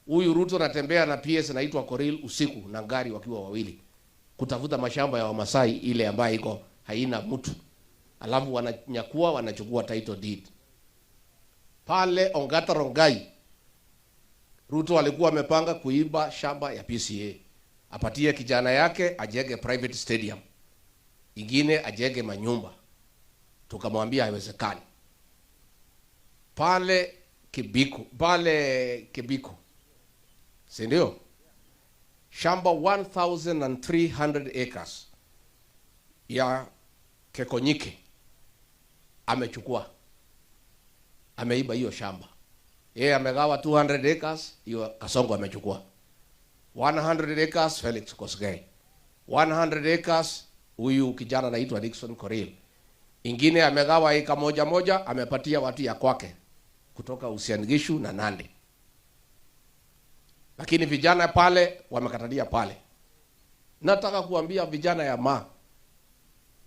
Huyu Ruto anatembea na PS anaitwa Koril usiku na gari wakiwa wawili kutafuta mashamba ya Wamasai ile ambayo iko haina mtu, alafu wananyakua wanachukua title deed. Pale Ongata Rongai Ruto alikuwa amepanga kuiba shamba ya PCA apatie kijana yake ajenge private stadium, ingine ajenge manyumba. Tukamwambia haiwezekani. Pale Kibiku, pale Kibiku, si ndio? Shamba 1300 acres ya Kekonyike amechukua, ameiba hiyo shamba. Yeye amegawa 200 acres, hiyo Kasongo amechukua 100 acres Felix Kosgei, 100 acres huyu kijana anaitwa Dickson Koril, ingine amegawa eka moja moja, amepatia watu ya kwake kutoka Uasin Gishu na Nandi, lakini vijana pale wamekatalia pale. Nataka kuambia vijana ya ma,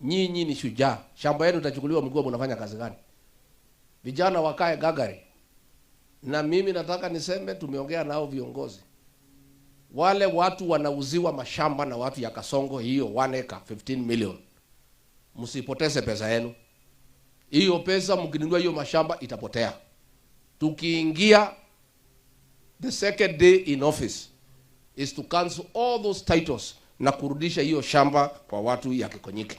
nyinyi ni shujaa. Shamba yenu itachukuliwa mkiwa mnafanya kazi gani? Vijana wakae gagari. Na mimi nataka niseme, tumeongea nao viongozi wale watu wanauziwa mashamba na watu ya Kasongo, hiyo 1 acre 15 million, msipoteze pesa yenu. Hiyo pesa mkinunua hiyo mashamba itapotea. Tukiingia the second day in office is to cancel all those titles na kurudisha hiyo shamba kwa watu ya Kikonyike.